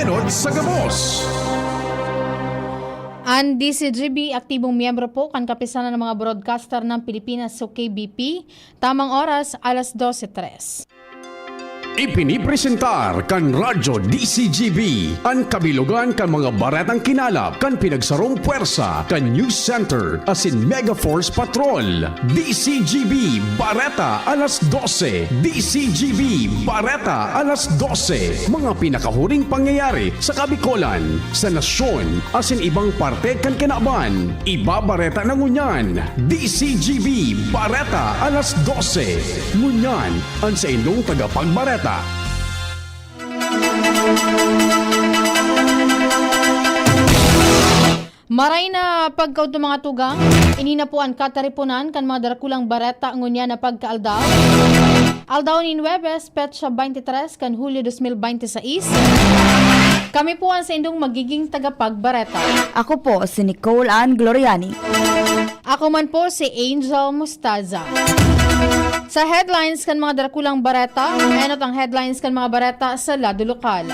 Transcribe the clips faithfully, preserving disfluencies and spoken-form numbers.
Sa gabos. An D C G B, aktibong miyembro po kan Kapisanan ng mga Broadcaster ng Pilipinas o K B P. Tamang oras, alas dose tres. Ipinipresentar kan Radyo D C G B an kabilogan kan mga baretang kinalap kan pinagsarong pwersa kan News Center asin Mega Force Patrol. D C G B Bareta alas dose. D C G B Bareta alas dose. Mga pinakahuring pangyayari sa Kabikolan, sa nasyon, asin ibang parte kan kinaban. Ibabareta na ngunyan. D C G B Bareta alas dose. Ngunyan, an saindong tagapagbareta. Maray na pagkaudto, mga tugang, ini na po an katariponan kan mga darakulang bareta ngunyan na pagkaaldaw. Aldaw nin Huwebes, petsa twenty-three kan Hulyo dos mil binte seis. Kami po an saindong magiging tagapagbareta. Ako po si Nicole Ann Gloriani. Ako man po si Angel Mustaza. Sa headlines kan mga darakulang bareta, enot ang headlines kan mga bareta sa lado lokal.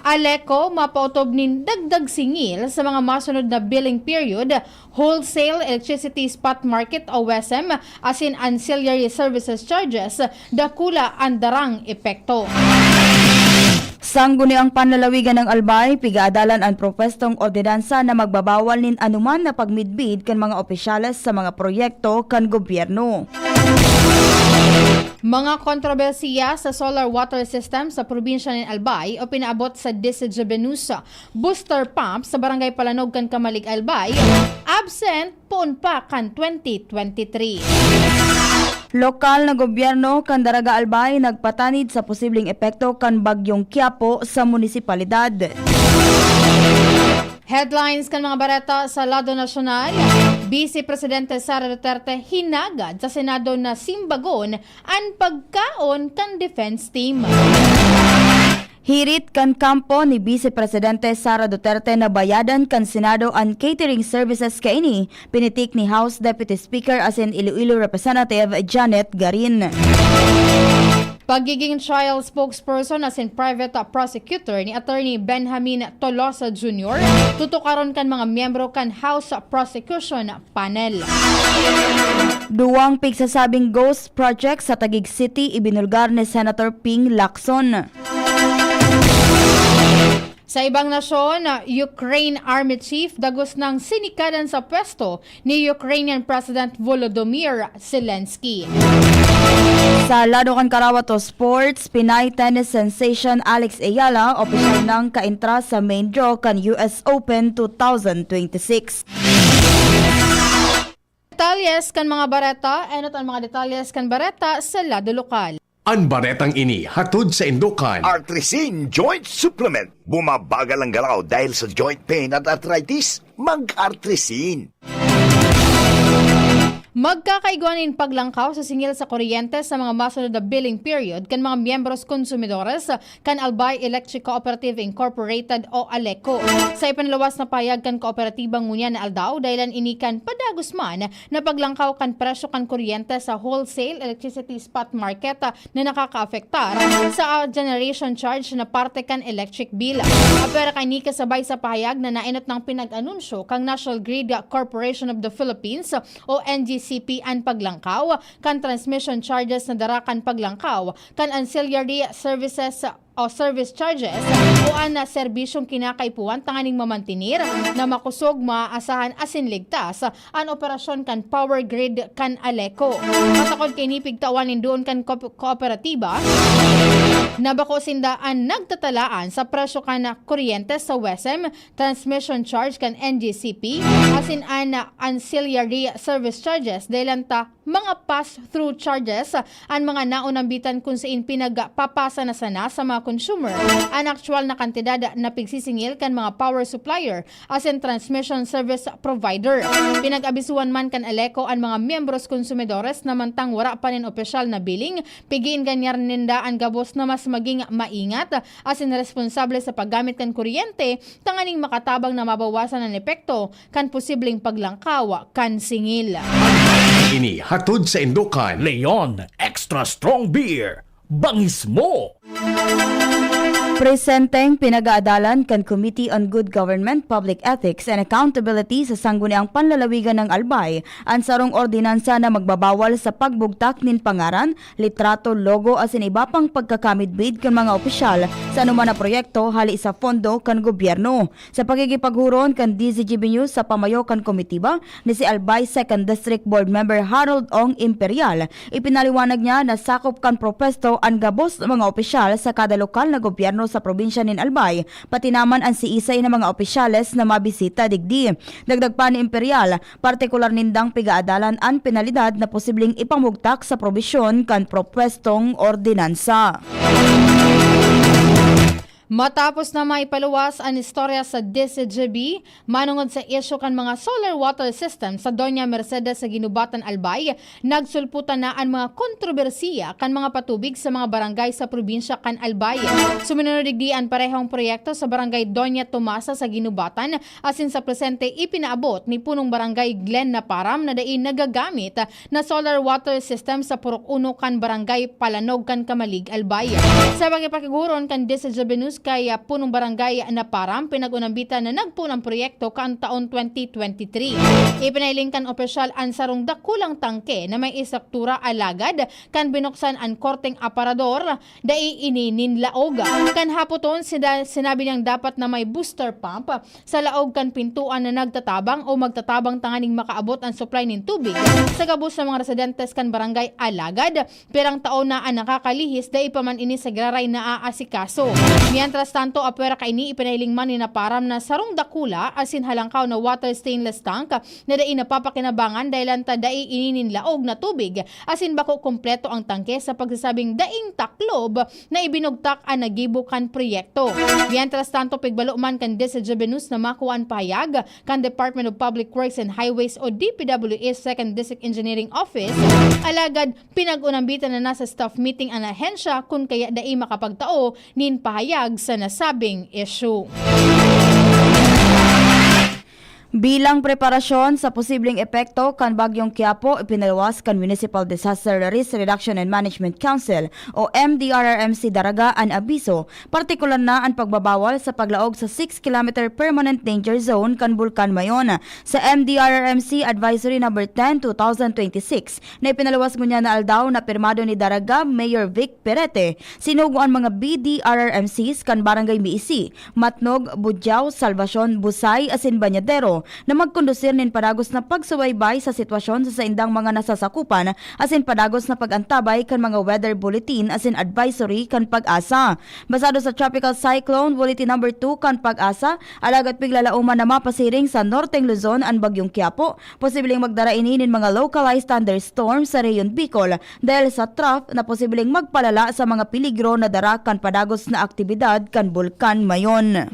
Aleco, mapautob nin dagdag singil sa mga masunod na billing period, wholesale electricity spot market o WESM, asin ancillary services charges, dakula an darang epekto. Sangguniang panlalawigan ng Albay, pigaadalan an propwestong ordinansa na magbabawal nin anuman na pagmidbid kan mga opisyales sa mga proyekto kan gobyerno. Mga kontrobersiya sa solar water system sa probinsya nin Albay o pinaabot sa D C G Benusa booster pump sa Barangay Palanog kan Camalig, Albay, absent poon pa kan twenty twenty-three. Lokal na gobyerno kan Daraga Albay nagpatanid sa posibleng epekto kan Bagyong Quiapo sa munisipalidad. Headlines kan mga bareta sa lado nasyonal, Vice Presidente Sara Duterte hinagad sa Senado na simbagon an pagkaon kan defense team. Hirit kan kampo ni Vice Presidente Sara Duterte na bayadan kan Senado an catering services kaini, pinitik ni House Deputy Speaker asin Iloilo Representative Janet Garin. Pagiging trial spokesperson asin private prosecutor ni Attorney Benjamin Tolosa Junior tutukaron kan mga miyembro kan House Prosecution Panel. Duwang pigsasabing ghost project sa Taguig City ibinulgar ni Senator Ping Lacson. Sa ibang nasyon, Ukraine Army Chief dagos nang sinikadan sa pwesto ni Ukrainian President Volodymyr Zelensky. Sa lado kan karawat o sports, Pinay tennis sensation Alex Eala opisyal nang kaentra sa main draw kan U S Open twenty twenty-six. Detalyes kan mga bareta, enot an mga detalyes kan bareta sa lado lokal. An baretang ini hatod saindo kan Artrisin Joint Supplement. Bumabagal ang galaw dahil sa joint pain at arthritis? Mag-Artrisin. Magkakaigwa nin paglangkaw sa singil sa kuryente sa mga masunod na billing period kan mga miyembros konsumidores kan Albay Electric Cooperative Incorporated o Aleco. Sa ipinaluwas na pahayag kan kooperatiba ngunyan na aldaw, dahilan ini kan padagos man na paglangkaw kan presyo kan kuryente sa wholesale electricity spot market, ah, na nakakaapektar sa, ah, generation charge na parte kan electric bill. Apwera kaini kasabay sa pahayag na naenot nang pinag-anunsyo kan National Grid Corporation of the Philippines o N G C P an paglangkaw kan transmission charges na dara kan paglangkaw kan ancillary services o service charges o an, ah, serbisyong kinakaipuhan tanganing mamantener na makosog, maaasahan asin ligtas an operasyon kan power grid kan Aleco. Matakod kaini, pigtawan nin duon kan koop-, kooperatiba na bako sinda an nagtatalaan sa presyo kan kuryente sa WESM, transmission charge kan N G C P, asin an ancillary service charges, dahilan ta mga pass-through charges an mga naunambitan kun sain pinagpapasa na sana sa mga consumer an aktuwal na kantidad na pigsisingil kan mga power supplier asin transmission service provider. Pinag-abisuhan man kan Aleco an mga miyembros konsumidores na mantang wara pa nin opisyal na billing, pig-iinganyar ninda an gabos na mas maging maingat asin responsable sa paggamit kan kuryente tanganing makatabang na mabawasan an epekto kan posibleng paglangkaw kan singil. Ini hatod saindo kan Leon Extra Strong Beer. Bangis mo! Presenteng pinag-aadalan kan Committee on Good Government, Public Ethics and Accountability sa Sangguniang Panlalawigan ng Albay an sarong ordinansa na magbabawal sa pagbugtak nin pangaran, litrato, logo asin iba pang pagkakamidbid kan mga opisyal sa anoman na proyekto hali sa pondo kan gobyerno. Sa pakikipaghuron kan D Z G B News sa pamayo kan komitiba, ni si Albay Second District Board Member Harold Ong Imperial, ipinaliwanag niya na sakop kan propwesto an gabos na mga opisyal sa kada lokal na gobyerno sa probinsya nin Albay, pati naman an siisay na mga opisyales na mabisita digdi. Dagdag pa ni Imperial, partikular nindang pigaadalan an penalidad na posibleng ipamugtak sa probisyon kan propwestong ordinansa. Matapos na maipaluwas an istorya sa D Z G B, manongod sa isyu kan mga solar water system sa Doña Mercedes sa Guinobatan, Albay, nagsulputan na an mga kontrobersiya kan mga patubig sa mga barangay sa probinsya kan Albay. Suminunod digdi an parehong proyekto sa Barangay Doña Tomasa sa Guinobatan, asin sa presente ipinaabot ni Punong Barangay Glenn Naparam na dai nagagamit na solar water system sa Purok Uno kan Barangay Palanog kan Camalig, Albay. Sa pakikipaghuron kan D Z G B News kay, ah, Punong Barangay Naparam, pinag-unambitan na nagpoon ang proyekto kan taon twenty twenty-three. Ipinahiling kan opisyal an sarong dakulang tangke na may estruktura, alagad kan binuksan an korteng aparador, dai ini ninlaog. Kan hapoton, sida-, sinabi niyang dapat na may booster pump sa laog kan pintuan na nagtatabang o magtatabang tanganing makaabot an supply nin tubig sa gabos na mga residentes kan barangay. Alagad, pirang taon na an nakakalihis, dai pa man ini sa giraray naaasikaso. Mientras tanto, apwera kaini, ipinahiling man ni Naparam na sarong dakula asin halangkaw na water stainless tank na dai napapakinabangan dahilan ta dai ini ninlaog na tubig asin bako kompleto ang tangke sa pagsasabing daing taklob na ibinugtak an nagibo kan proyekto. Mientras tanto, pigbalo man kan D Z G B News na makua an pahayag kan Department of Public Works and Highways o D P W H Second District Engineering Office, alagad pinag-unambitan na nasa staff meeting an ahensya kun kaya dai makapagtao nin pahayag sa nasabing isyu. Bilang preparasyon sa posibleng epekto kan Bagyong Quiapo, ipinaluwas kan Municipal Disaster Risk Reduction and Management Council o M D R R M C Daraga an abiso, partikular na an pagbabawal sa paglaog sa six kilometer permanent danger zone kan Bulkan Mayon. Sa M D R R M C Advisory Number ten, two thousand twenty-six, na ipinaluwas ngunyan na aldaw na pirmado ni Daraga Mayor Vic Perete, sinugo an mga B D R R M Cs kan Barangay Miisi, Matnog, Budyao, Salvacion, Busay asin Bañadero na magkondusir nin padagos na pagsubaybay sa sitwasyon sa saindang mga nasasakupan asin padagos na pag-antabay kan mga weather bulletin asin advisory kan PAGASA. Basado sa Tropical Cyclone Bulletin Number two kan PAGASA, alagad piglalaoman na mapasiring sa Norteng Luzon an Bagyong Quiapo, posibleng magdara ini nin mga localized thunderstorm sa Rehiyon Bicol dahil sa trough na posibleng magpalala sa mga peligro na dara kan padagos na aktibidad kan Bulkan Mayon.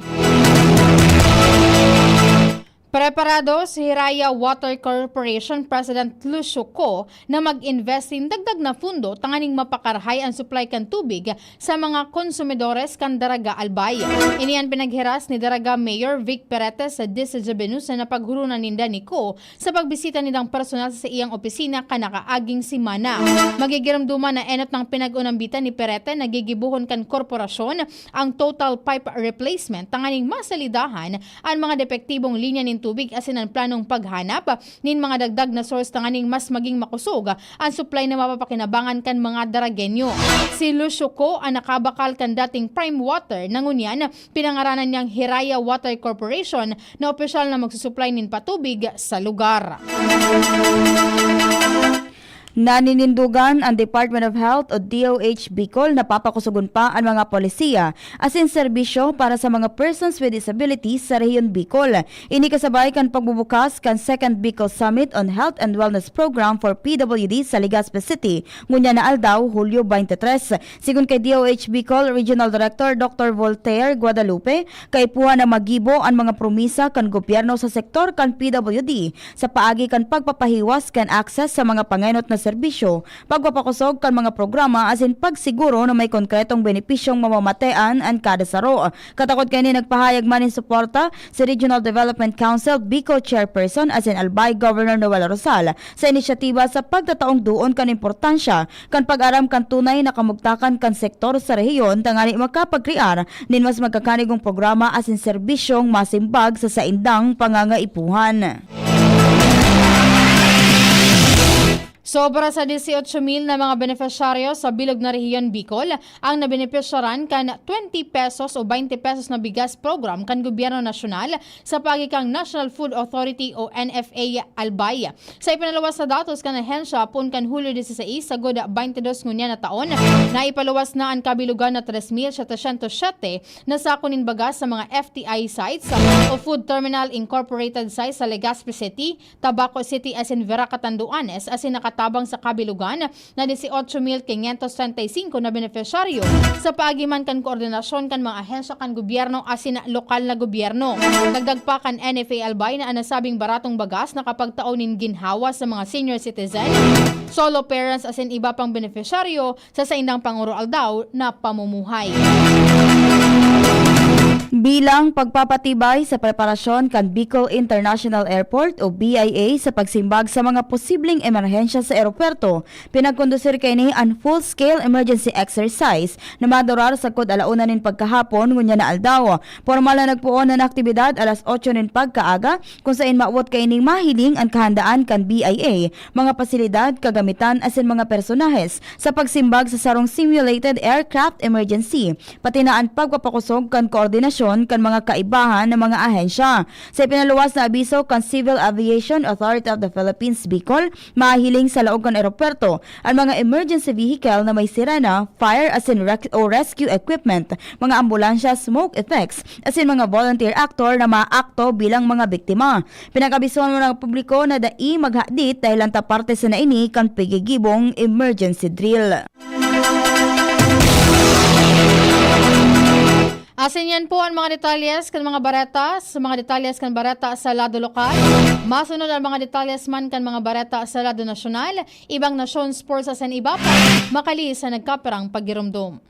Preparado si Hiraya Water Corporation President Lucio Co na mag-invest nin dagdag na pundo tanganing mapakarahay an supply kan tubig sa mga konsumidores kan Daraga, Albay. Ini an pinaghiras ni Daraga Mayor Vic Perete sa D Z G B News na napaghurunan ninda ni Co sa pagbisita nindang personal sa iyang opisina kan nakaaging semana. Magigiromdoman na enot nang pinag-unambitan ni Perete na gigibohon kan korporasyon ang total pipe replacement tanganing masalidahan an mga depektibong linya nin tubig asin an planong paghanap nin mga dagdag na source tanganing mas maging makosog an supply na mapapakinabangan kan mga Daragenyo. Si Lucio Co an nakabakal kan dating Prime Water na ngunyan pinangaranan niyang Hiraya Water Corporation na opisyal na magsusuplay nin patubig sa lugar. Naninindugan ang Department of Health o D O H Bicol na papakusogon pa ang mga polisiya asin serbisyo para sa mga persons with disabilities sa Rehiyon Bicol. Ini kasabay kan pagbubukas kan Second Bicol Summit on Health and Wellness Program for P W D sa Legazpi City, ngunyan na aldaw, Hulyo twenty-three. Sigon kay D O H Bicol Regional Director Doctor Voltaire Guadalupe, kaipuhan na magibo an mga promisa kan gobyerno sa sektor kan P W D sa paagi kan pagpapahiwas kan access sa mga pangenot na serbisyo, pagpapakosog kan mga programa asin pagsiguro na may konkretong benepisyong mamamatean an kada saro. Katakod kaini, nagpahayag man nin suporta si Regional Development Council Bicol Chairperson asin Albay Governor Noel Rosal sa inisyatiba sa pagtataong duon kan importansya kan pag-aram kan tunay na kamugtakan kan sektor sa rehiyon tangani makapagkrear nin mas magkakanigong programa asin serbisyong masimbag sa saindang pangangaipuhan. Sobra sa dieciocho mil na mga benepisyaryo sa bilog na rehiyon Bicol ang nabenepisyaran kan twenty pesos o twenty pesos na bigas program kan gobyerno nasyonal sa paagi kan National Food Authority o N F A Albay. Sa ipinaluwas na datos kan ahensya, poon kan Hulyo dieciséis sagod twenty twenty-two ngunyan na taon, naipaluwas na an kabilogan na tres mil setecientos siyete na sako nin bagas sa mga F T I sites o Food Terminal Incorporated sites sa Legazpi City, Tabaco City asin Vera Catanduanes asin nakatabang sa kabilogan na dieciocho mil quinientos treinta y cinco na benepisyaryo sa paagi man kan koordinasyon kan mga ahensya kan gobyerno asin lokal na gobyerno. Dagdag pa kan N F A Albay na an nasabing baratong bagas nakapagtao nin ginhawa sa mga senior citizen, solo parents asin iba pang benepisyaryo sa saindang pangoroaldaw na pamumuhay. Bilang pagpapatibay sa preparasyon kan Bicol International Airport o B I A sa pagsimbag sa mga posibleng emerhensya sa eropuwerto, pinagkondusir kaini an full-scale emergency exercise na madurar sagkod ala una nin pagkahapon ngunyan na aldaw. Pormal na nagpoon an aktibidad alas otso nin pagkaaga, kun saen mawot kaining mahiling an kahandaan kan B I A, mga pasilidad, kagamitan asin mga personahes sa pagsimbag sa sarong simulated aircraft emergency, pati na an pagpapakosog kan koordinasyon kan mga kaibahan na mga ahensya. Sa ipinaluwas na abiso kan Civil Aviation Authority of the Philippines, Bicol, mahiling sa laog kan eropuwerto an mga emergency vehicle na may sirena, fire asin rec-, o rescue equipment, mga ambulansya, smoke effects, asin mga volunteer actor na maakto bilang mga biktima. Pinag-abisohan man an publiko na dai maghadit dahel an ta parte sana ini kan pigigibong emergency drill. Asin yan po an mga detalyes kan mga bareta. Sa mga detalyes kan bareta sa lado lokal, masunod an mga detalyes man kan mga bareta sa lado nasyonal. Ibang nasyon, sports asin iba pa, makali sa nagkapirang paggiromdom.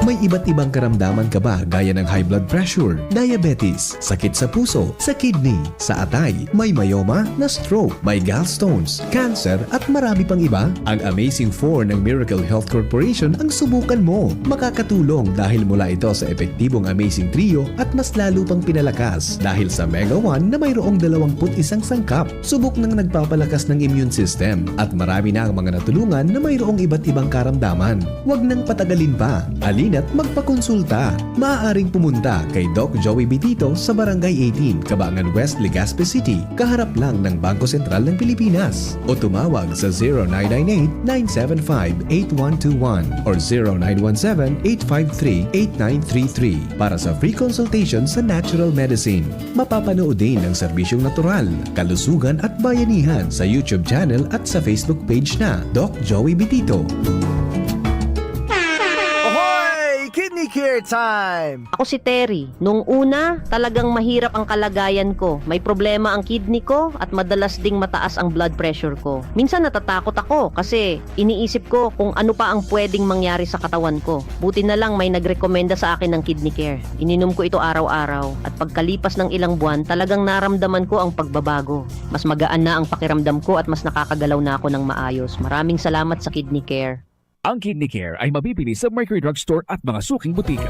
May iba't ibang karamdaman ka ba, gaya ng high blood pressure, diabetes, sakit sa puso, sa kidney, sa atay, may myoma, na-stroke, may gallstones, cancer, at marami pang iba? Ang Amazing Four ng Miracle Health Corporation ang subukan mo. Makakatulong dahil mula ito sa epektibong Amazing Trio at mas lalo pang pinalakas dahil sa Mega One na mayroong dalawampu't isang sangkap. Subok nang nagpapalakas ng immune system at marami na ang mga natulungan na mayroong iba't ibang karamdaman. Huwag nang patagalin pa. Halina't magpakonsulta. Maaaring pumunta kay Doc Joey Bitito sa Barangay eighteen, Cabangan West, Legazpi City, kaharap lang ng Bangko Sentral ng Pilipinas. O tumawag sa zero nine nine eight, nine seven five, eight one two one or zero nine one seven, eight five three, eight nine three three para sa free consultation sa natural medicine. Mapapanood din ang serbisyong natural, kalusugan at bayanihan sa YouTube channel at sa Facebook page na Doc Joey Bitito. Ahoy! Kidney Care Time! Ako si Terry. Nung una, talagang mahirap ang kalagayan ko. May problema ang kidney ko at madalas ding mataas ang blood pressure ko. Minsan natatakot ako kasi iniisip ko kung ano pa ang pwedeng mangyari sa katawan ko. Buti na lang may nagrekomenda sa akin ng Kidney Care. Ininom ko ito araw-araw at pagkalipas ng ilang buwan, talagang naramdaman ko ang pagbabago. Mas magaan na ang pakiramdam ko at mas nakakagalaw na ako ng maayos. Maraming salamat sa Kidney Care. Ang Kidney Care ay mabibili sa Mercury Drug Store at mga suking butika.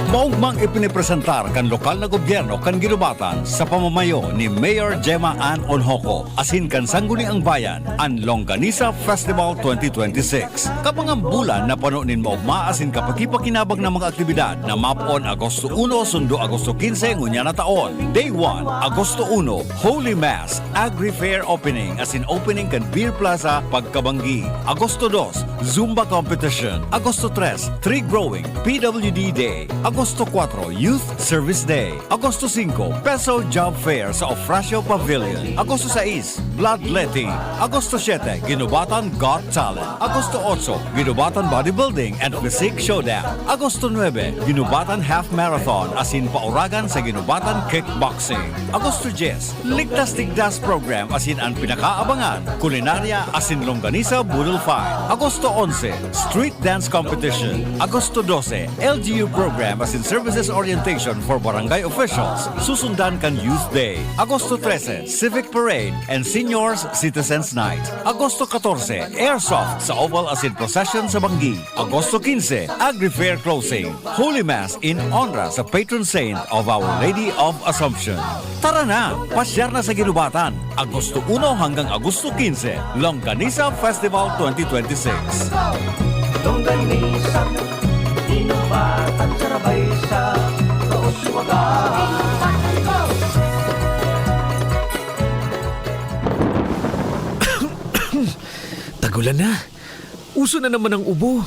Maugmang ipinipresentar kan lokal na gobyerno kan Guinobatan sa pamamayo ni Mayor Gemma Ann Onhoco asin kan Sangguniang Bayan an Longganisa Festival twenty twenty-six. Kabangang bulan na pano nin maogma asin kapakipakinabang na mga aktibidad na mapoon Agosto uno sundo Agosto quince ngunyan na taon. Day one, Agosto uno, Holy Mass, Agri Fair Opening asin opening kan Beer Plaza pagkabanggi. Agosto dos, Zumba Competition. Agosto tres, Tree Growing, P W D Day. Agosto Cuatro, Youth Service Day. Agosto singko, Peso Job Fair sa Ofracio Pavilion. Agosto sais, Bloodletting. Agosto siyete, Ginubatan Got Talent. Agosto otso, Ginubatan Bodybuilding and Physique Showdown. Agosto nuebe, Ginubatan Half Marathon asin pauragan sa Ginubatan Kickboxing. Agosto dyes, Ligtas Tigdas Program asin an pinakaabangan, kulinarya asin longganisa boodle fight. Agosto onse, Street Dance Competition. Agosto dose, L G U Program asin Services Orientation for Barangay Officials. Susundan kan Youth Day. Agosto trese, Civic Parade and Seniors Citizens Night. Agosto katorse, Airsoft sa Oval asin Procession sa Banggi. Agosto kinse, Agri Fair Closing. Holy Mass in honra sa patron saint of Our Lady of Assumption. Tara na! Pasyar na sa Ginubatan, Agosto uno hanggang Agosto kinse, Longganisa Festival twenty twenty-six. Longganisa, Ginubatan, sarabay sa Kauswagan. Tagulan na. Uso na naman ang ubo.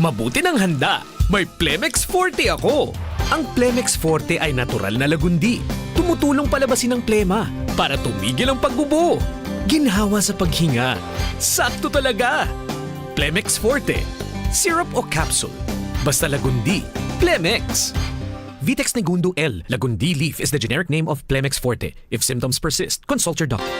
Mabuti nang handa. May Plemex Forte ako. Ang Plemex Forte ay natural na lagundi. Tumutulong palabasin ang plema para tumigil ang pag-ubo. Ginhawa sa paghinga. Sakto talaga. Plemex Forte. Syrup o capsule. Basta lagundi. Plemex. Vitex Negundo L. Lagundi leaf is the generic name of Plemex Forte. If symptoms persist, consult your doctor.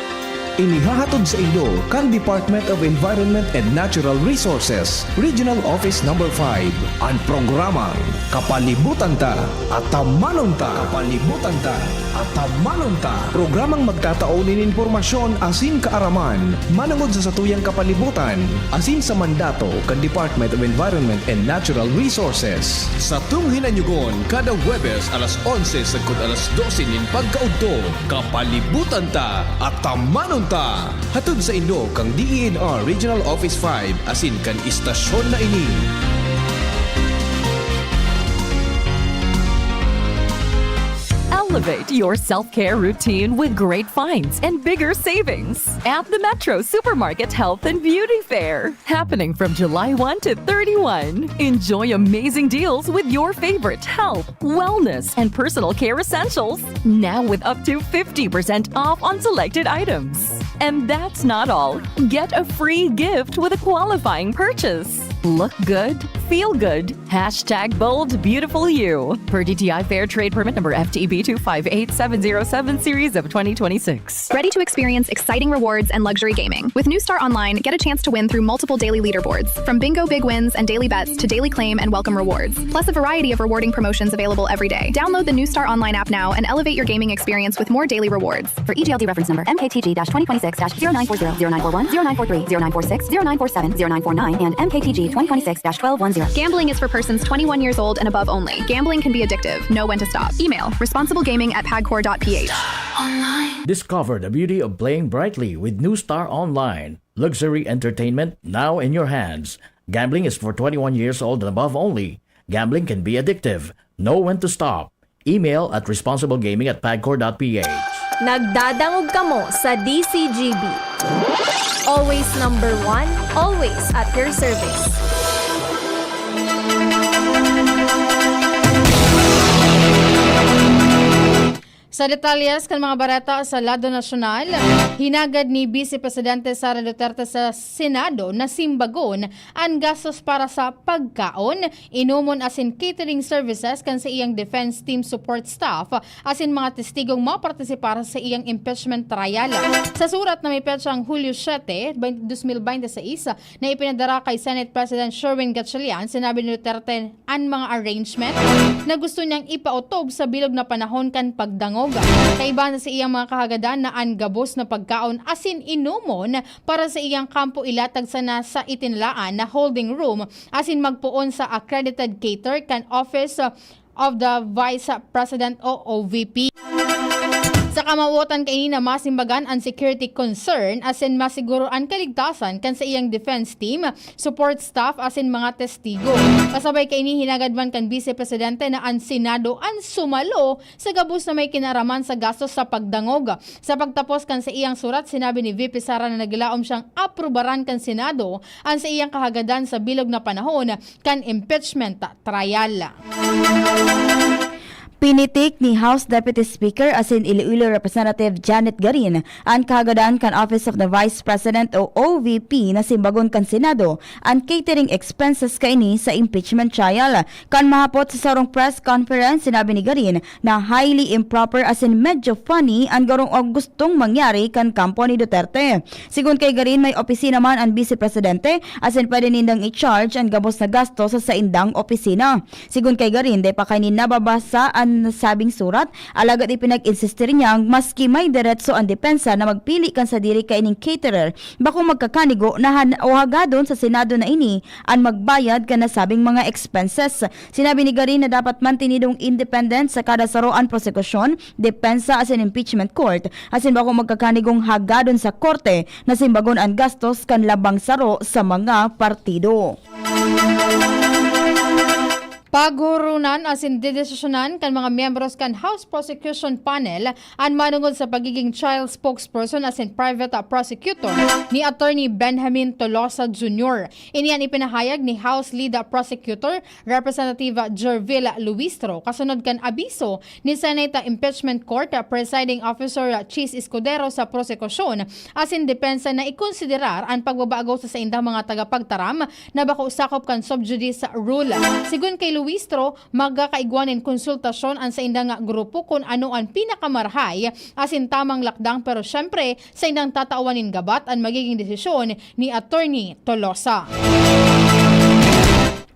Inihahatod sa indo kan Department of Environment and Natural Resources, Regional Office Number five, an programang Kapalibutan Ta, Atamanon Ta. Kapalibutan Ta, Atamanon Ta. Programang magtatao nin impormasyon asin kaaraman manongod sa satuyang kapalibutan asin sa mandato kan Department of Environment and Natural Resources. Satong hinanyugon kada Huwebes alas onse sagkod alas dose nin pagkaudto, Kapalibutan Ta, Atamanon Ta. Hatod sa indo kan D E N R Regional Office five asin kan istasyon na ini. Elevate your self-care routine with great finds and bigger savings at the Metro Supermarket Health and Beauty Fair, happening from July one to thirty-one. Enjoy amazing deals with your favorite health, wellness, and personal care essentials, now with up to fifty percent off on selected items. And that's not all. Get a free gift with a qualifying purchase. Look good, feel good. Hashtag bold beautiful you. Per D T I Fair Trade Permit number F T E B two five eight seven zero seven series of twenty twenty-six. Ready to experience exciting rewards and luxury gaming? With New Star Online, get a chance to win through multiple daily leaderboards, from bingo big wins and daily bets to daily claim and welcome rewards, plus a variety of rewarding promotions available every day. Download the New Star Online app now and elevate your gaming experience with more daily rewards. For E G L D reference number, M K T G dash twenty twenty-six dash zero nine four zero, zero nine four one, zero nine four three, zero nine four six, zero nine four seven, zero nine four nine, and M K T G twenty twenty-six dash twelve one zero. Gambling is for persons twenty-one years old and above only. Gambling can be addictive. Know when to stop. Email, responsiblegaming at pagcor dot P H. Discover the beauty of playing brightly with New Star Online. Luxury entertainment now in your hands. Gambling is for twenty-one years old and above only. Gambling can be addictive. Know when to stop. Email at responsiblegaming at pagcor dot P H. Nagdadangog kamo sa D C G B. Always number one, always at your service. Sa detalyes kan mga bareta sa lado nasyonal, hinagad ni Vice Presidente Sara Duterte sa Senado na simbagon an gastos para sa pagkaon, inomon asin catering services kan sa iyang defense team support staff asin mga testigong mapartisipar sa iyang impeachment trial. Sa surat na may petsang Hulyo siete, dos mil bente seis, na ipinadara kay Senate President Sherwin Gatchalian, sinabi ni Duterte an mga arrangement na gusto niyang ipaotob sa bilog na panahon kan pagdangog. Kaiba na sa iyang mga kahagadan na an gabos na pagkaon asin inomon para sa iyang kampo ilatag sana sa itinalaan na holding room asin magpoon sa accredited cater kan Office of the Vice President o O V P. Sa kamawotan kaini na masimbagan an security concern asin masiguro an kaligtasan kan sa iyang defense team, support staff asin mga testigo. Kasabay kaini, hinagad man kan Vice Presidente na an Senado an sumalo sa gabos na may kinaraman sa gastos sa pagdangog. Sa pagtapos kan sa iyang surat, sinabi ni V P Sara na naglaom siyang aprubaran kan Senado an sa iyang kahagadan sa bilog na panahon kan impeachment trial. Pinitik ni House Deputy Speaker asin Iloilo Representative Janet Garin an kahagadan kan Office of the Vice President o O V P na simbagon kan Senado an catering expenses kaini sa impeachment trial. Kan mahapot sa sarong press conference, sinabi ni Garin na highly improper asin medyo funny an garo-, o gustong mangyari kan kampo ni Duterte. Sigon kay Garin, may opisina man an Vice Presidente asin pwede nindang i-charge an gabos na gasto sa saindang opisina. Sigon kay Garin, dai pa kaini nababasa an nasabing surat, alagad ipinag-insistir niyang maski may deretso an depensa na magpili kan sadiri kaining caterer, bako magkakanigo na han-, o hagadon sa Senado na ini an magbayad kan nasabing mga expenses. Sinabi ni Garin na dapat mantinidong independent sa kada saro an prosekusyon, depensa asin impeachment court, asin bako magkakanigong hagadon sa korte na simbagon an gastos kan labang saro sa mga partido. Paghuhuronan asin dedesisyonan kan mga miyembros kan House Prosecution Panel an manongod sa pagiging trial spokesperson asin private prosecutor ni Attorney Benjamin Tolosa Junior. Ini an ipinahayag ni House Lead Prosecutor Representative Jervil Luistro kasunod kan abiso ni Senate Impeachment Court Presiding Officer Chiz Escudero sa prosekusyon asin depensa na ikonsiderar an pagbabago sa saindang mga tagapagtaram na bako sakop kan sub judice rule. Sigon kay Luistro, magkakaigwa nin konsultasyon an saindang grupo kun ano an pinakamarahay asin tamang lakdang, pero siyempre, saindang tatawan nin gabat an magiging desisyon ni Attorney Tolosa.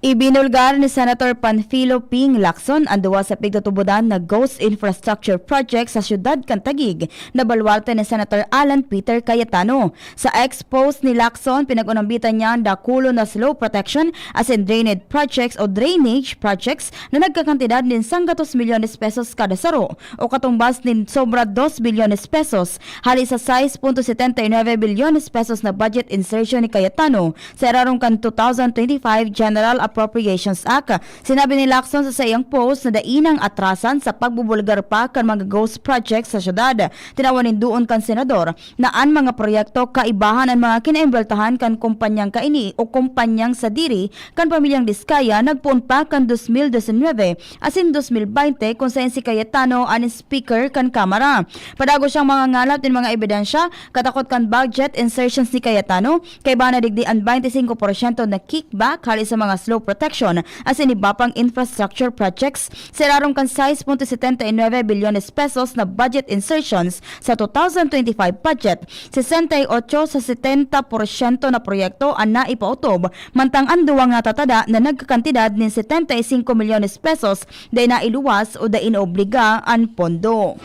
Ibinulgar ni Senator Panfilo Ping Lacson an duwa sa pigtutubodan na ghost infrastructure project sa siyudad kan Taguig na baluarte ni Senator Alan Peter Cayetano. Sa ex post ni Lacson, pinag-unambitan niya an dakulon na slope protection asin drainage projects o drainage projects na nagkakantidad nin sanggatos milyones pesos kada saro o katumbas nin sobra dos bilyones pesos hali sa sais punto setenta y nuebe bilyones pesos na budget insertion ni Cayetano sa irarom kan two thousand twenty-five General Appropriations Act. Sinabi ni Lacson sa saiyang post na dai nang atrasan sa pagbubulgar pa kan mga ghost projects sa syudad. Tinawan nin duon kan senador na an mga proyekto kaibahan an mga kinaimbweltahan kan kumpanyang kaini o kumpanyang sadiri kan pamilyang Diskaya nagpoon pa kan dos mil disinwebe asin dos mil baynte, kun saen si Cayetano an speaker kan Kamara. Padagos siyang mangangalap nin mga ebidensya katakot kan budget insertions ni Cayetano, kaiba na digdi an baynte singko porsyento na kickback hali sa mga slope protection asin iba pang infrastructure projects. Sa irarom kan sais punto setenta y nuebe bilyones pesos na budget insertions sa two thousand twenty-five budget, sesenta y ocho sa setenta porsyento na proyekto an naipautob, mantang an duwang natatada na nagkakantidad nin setenta y singko milyones pesos dai nailuwas o dai naobliga an pondo.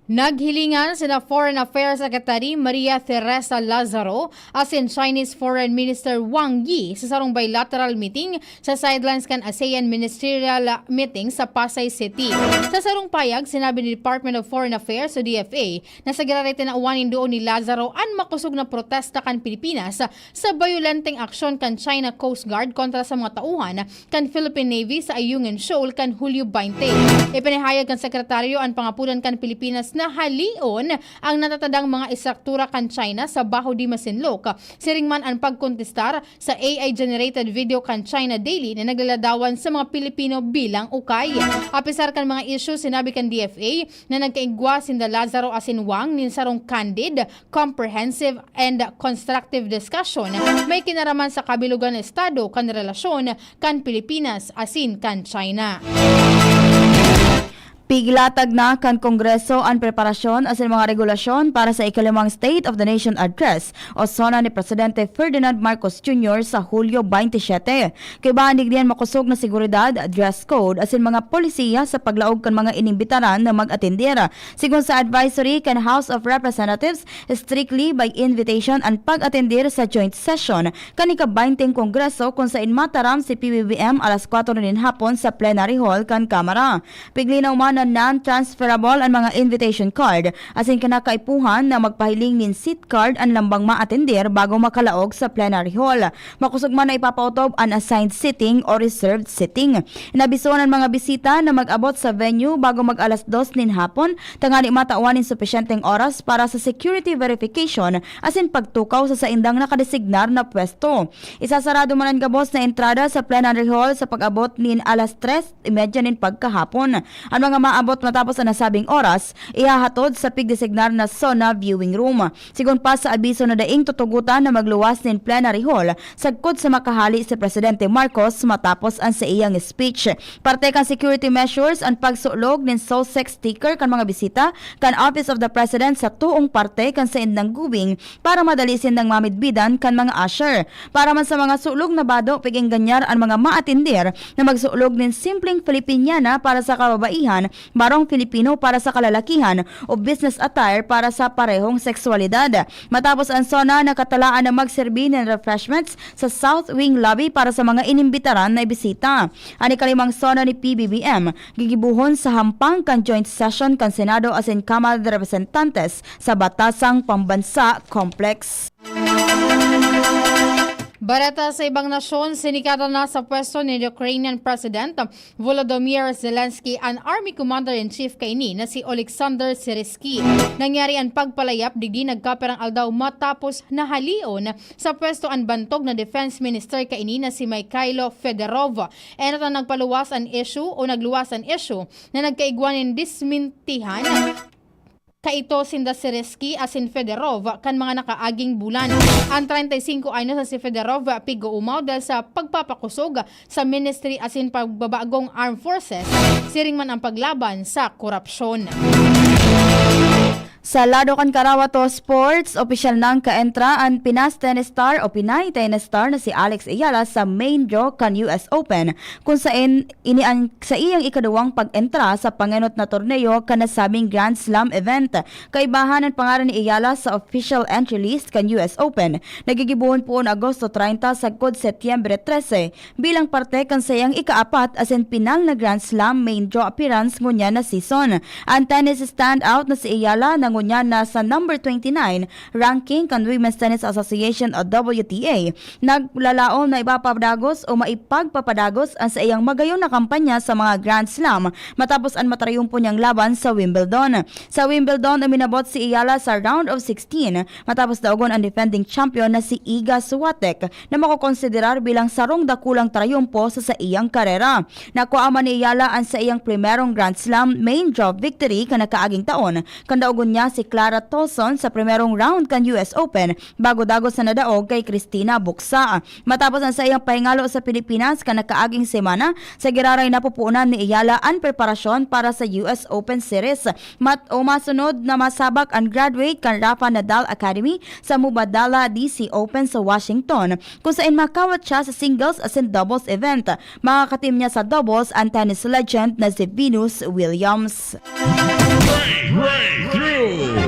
Naghilingan sina Foreign Affairs Secretary Maria Teresa Lazaro asin Chinese Foreign Minister Wang Yi sa sarong bilateral meeting sa sidelines kan ASEAN Ministerial Meeting sa Pasay City. Sa sarong payag, sinabi ni Department of Foreign Affairs o D F A na sa giraray tinawan nin duon ni Lazaro an makosog na protesta kan Pilipinas sa bayolenteng aksyon kan China Coast Guard kontra sa mga tauhan kan Philippine Navy sa Ayungin Shoal kan Hulyo baynte. Ipinahayag kan sekretaryo an pangapodan kan Pilipinas na haleon ang natatadang mga estruktura kan China sa Baho de Masinloc. Siring man an pagkontestar sa A I-generated video kan China Daily na naglaladawan sa mga Pilipino bilang ukay. Apisar kan mga isyu, sinabi kan D F A na nagkaigwa sinda Lazaro asin Wang nin sarong candid, comprehensive and constructive discussion may kinaraman sa kabilugan na estado kan relasyon kan Pilipinas asin kan China. Piglatag na kan Kongreso an preparasyon asin mga regulasyon para sa ikalimang State of the Nation Address o SONA ni Presidente Ferdinand Marcos Junior sa Hulyo baynte siyete. Kaibahan digdi an makosog na seguridad, dress code, asin mga polisiya sa paglaog kan mga inimbitaran na mag-atender. Sigon sa advisory kan House of Representatives, strictly by invitation an pag-atender sa joint session kan ika-baynte Kongreso, kun sain mataram si P B B M alas kwatro nin hapon sa plenary hall kan Kamara. Piglinaw man na non-transferable an mga invitation card, asin kinakaipuhan na magpahiling nin seat card an lambang maatender bago makalaog sa plenary hall. Makosog man na ipapaotob an assigned seating o reserved seating. Inabisohan an mga bisita na mag-abot sa venue bago mag-alas dos nin hapon, tangani matawan nin supisyenteng oras para sa security verification asin pagtukaw sa saindang nakadesignar na pwesto. Isasarado man an gabos na entrada sa plenary hall sa pag-abot nin alas tres y media nin pagkahapon. An mga maabot matapos an nasabing oras, ihahatod sa pigdesignar na SONA viewing room. Sigon pa sa abiso na daing tutugotan na magluwas nin plenary hall sagkod sa makahali si Presidente Marcos matapos an saiyang speech. Parte kan security measures an pagsulog nin SOSEC sticker kan mga bisita kan Office of the President sa toong parte kan saindang gubing para madali sindang mamidbidan kan mga usher. Para man sa mga sulog na bado, pig-engganyar an mga maatender na magsulog nin simpleng Filipiniana para sa kababaihan, barong Filipino para sa kalalakihan, o business attire para sa parehong sexualidad. Matapos an SONA, nakatalaan na magserbi nin refreshments sa South Wing Lobby para sa mga inimbitaran na bisita. An ikalimang SONA ni P B B M, gigibohon sa hampang kan joint session kan Senado asin Kamara de Representantes sa Batasang Pambansa Complex. Bareta sa ibang nasyon, sinikatan na sa pwesto ni Ukrainian President Volodymyr Zelensky an Army Commander-in-Chief kaini na si Oleksandr Syrskyi. Nangyari an pagpalayap digdi nagkapirang aldaw matapos nahalion sa pwesto an bantog na Defense Minister kaini na si Mikhailo Fedorov. Enot an nagpaluwas an issue o nagluwas an issue na nagkaigwa nin dismintihan kaito sinda Syrskyi asin Fedorov kan mga nakaaging bulan. An treinta y cinco anyos na si Fedorov pig-uumaw dahil sa pagpapakosog sa ministry asin pagbabagong armed forces, siring man ang paglaban sa korupsyon. Sa lado kan karawat o sports, opisyal nang kaentra an Pinas tennis star o Pinay tennis star na si Alex Ayala sa main draw kan U S Open, kung saen ini an saiyang ikaduwang pag-entra sa pangenot na torneo kan nasabing Grand Slam event. Kaibahan an pangaran ni Ayala sa official entry list kan U S Open na gigibohon poon Agosto treinta sagkod Setyembre trese, bilang parte kan saiyang ikaapat asin pinal na Grand Slam main draw appearance ngunyan na season. An tennis standout na si Ayala na ngunyan nasa number twenty-nine ranking kan Women's Tennis Association o W T A, naglalaom na ipapadagos o maipagpapadagos an saiyang magayon na kampanya sa mga Grand Slam matapos an matrayumpo niyang laban sa Wimbledon. Sa Wimbledon, uminabot si Ayala sa round of sixteen matapos daogon ang defending champion na si Iga Swiatek, na makokonsiderar bilang sarong dakulang trayumpo sa saiyang karera. Nakua man ni Ayala an saiyang primerong Grand Slam main draw victory kan nakaaging taon, kan daogon niya si Clara Tolson sa primerong round kan U S Open, bago dagos na nadaog kay Christina Bucsa. Matapos ang saiyang pahingalo sa Pilipinas kan nakaaging semana, sa giraray napupunan ni Ayala an preparasyon para sa U S Open Series. Mat-, o masunod na masabak an graduate kan Rafa Nadal Academy sa Mubadala D C Open sa Washington, kung saen makawat siya sa singles asin doubles event. Makakatim niya sa doubles an tennis legend na si Venus Williams. Breakthrough!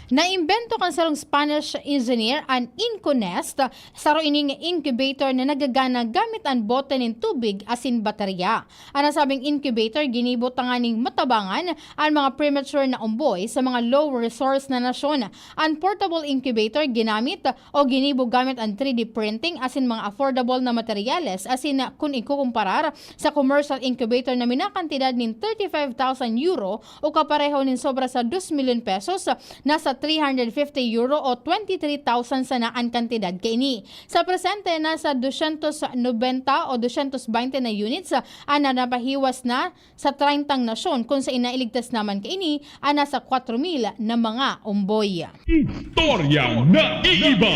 Naimbento kan sarong Spanish engineer an IncuNest, saro ining incubator na nagagana gamit an bote nin tubig asin baterya. An nasabing incubator ginibo tanganing matabangan an mga premature na omboy sa mga low resource na nasyon. An portable incubator ginamit o ginibo gamit an three D printing asin mga affordable na materyales, asin kun ikukumparar sa commercial incubator na minakantidad nin thirty-five thousand euro o kapareho nin sobra sa dos milyon pesos, nasa three hundred fifty euro o twenty-three thousand sana an kantidad kaini. Sa presente, nasa dosyentos nobenta o dosyentos baynte na units an napahiwas na sa treyntang nasyon, kun saen nailigtas naman kaini an nasa kwatro mil na mga omboy. Istoryang naiiba.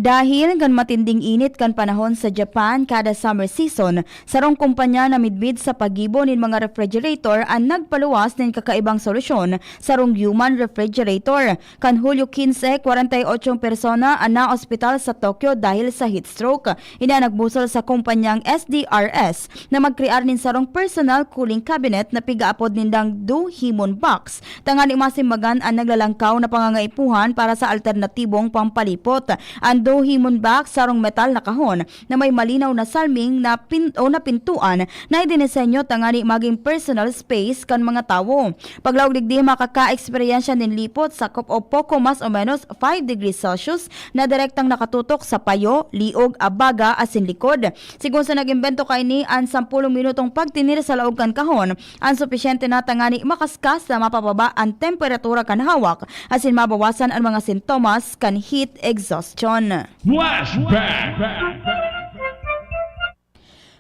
Dahil kan matinding init kan panahon sa Japan kada summer season, sarong kumpanya na midbid sa paggibo nin mga refrigerator an nagpaluwas nin kakaibang solusyon, sarong human refrigerator. Kan Hulyo quince, kwarenta y ocho persona an naospital sa Tokyo dahil sa heat stroke. Ini an nagbusol sa kumpanyang S D R S na magkrear nin sarong personal cooling cabinet na pigaapod nindang Dohimon Box, tanganing masimbagan an naglalangkaw na pangangaipuhan para sa alternatibong pampalipot. An Himonbak, sarong metal na kahon na may malinaw na salming na pin-, o na pintuan na idinisenyo tangani magin personal space kan mga tawo. Paglaog digdi, makaka-eksperyensya nin lipot sakop o poko mas o menos five degrees Celsius na direktang nakatutok sa payo, liog, abaga asin likod. Sigon sa nag-imbento kaini, an sampolong minutong pagtinir sa laog kan kahon an supisyente na tangani makaskas na mapababa an temperatura kan hawak asin mabawasan an mga sintomas kan heat exhaustion. Flashback!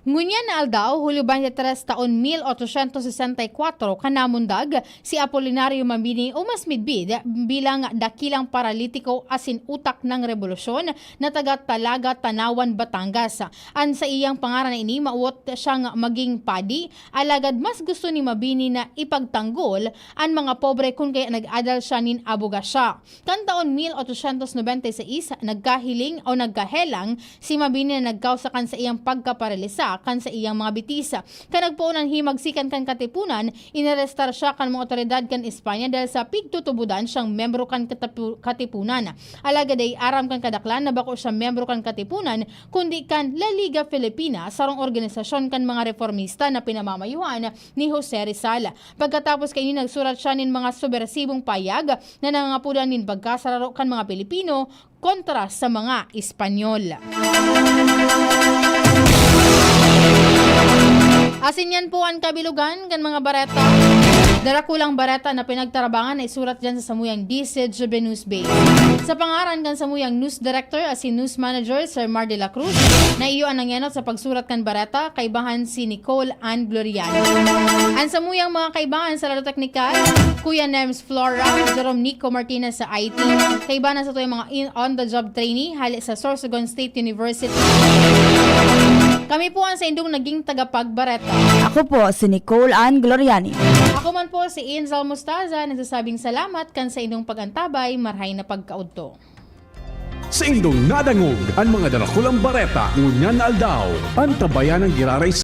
Ngunyan na aldaw, Hulyo twenty-three taon mil ochocientos sesenta y cuatro, kan namundag si Apolinario Mabini o mas midbid bilang dakilang paralitiko asin utak ng rebolusyon na taga Talaga, Tanauan, Batangas. An saiyang pangaran na ini, mawot siyang maging padi, alagad mas gusto ni Mabini na ipagtanggol an mga pobre kun kaya nag-adal siya nin abogasya. Kan taon mil ochocientos noventa y seis, nagkahiling o nagkahelang si Mabini na nagkausa kan saiyang pagkaparalisa kan saiyang mga bitis. Kan nagpoon an himagsikan kan Katipunan, inarestar siya kan mga otoridad kan Espanya dahil sa pigtutubodan siyang membro kan Katapu-, Katipunan. Alagad dai aram kan kadaklan na bako siya membro kan Katipunan, kundi kan La Liga Filipina, sarong organisasyon kan mga reformista na pinamamayuhan ni Jose Rizal. Pagkatapos kaini, nagsurat siya nin mga subbersibong pahayag na nangangapodan nin pagkasararo kan mga Pilipino kontra sa mga Espanyol. Asin yan po an kabilugan kan mga bareta. Darakulang bareta na pinagtarabangan na isurat dyan sa samuyang D C G B News Base. Sa pangaran kan samuyang news director asin news manager, Sir Mar de la Cruz, na iyo an nangyanot sa pagsurat kan bareta, kaibahan si Nicole Ann Gloriani. An samuyang mga kaibahan sa lado teknikal, Kuya Nems Flora, Jerome Nico Martinez sa I T, kaibahan sa tuyang mga in, on-the-job trainee, hali sa Sorsogon State University. Kami po ang saindong naging tagapagbareta. Ako po si Nicole Ann Gloriani. Ako man po si Angel Mostaza, nagsasabing salamat kan saindong pag-antabay, marhay na pagkaudto. Saindong nadangog an mga darakulang bareta ngunyan na aldaw. An tabayan ng giraray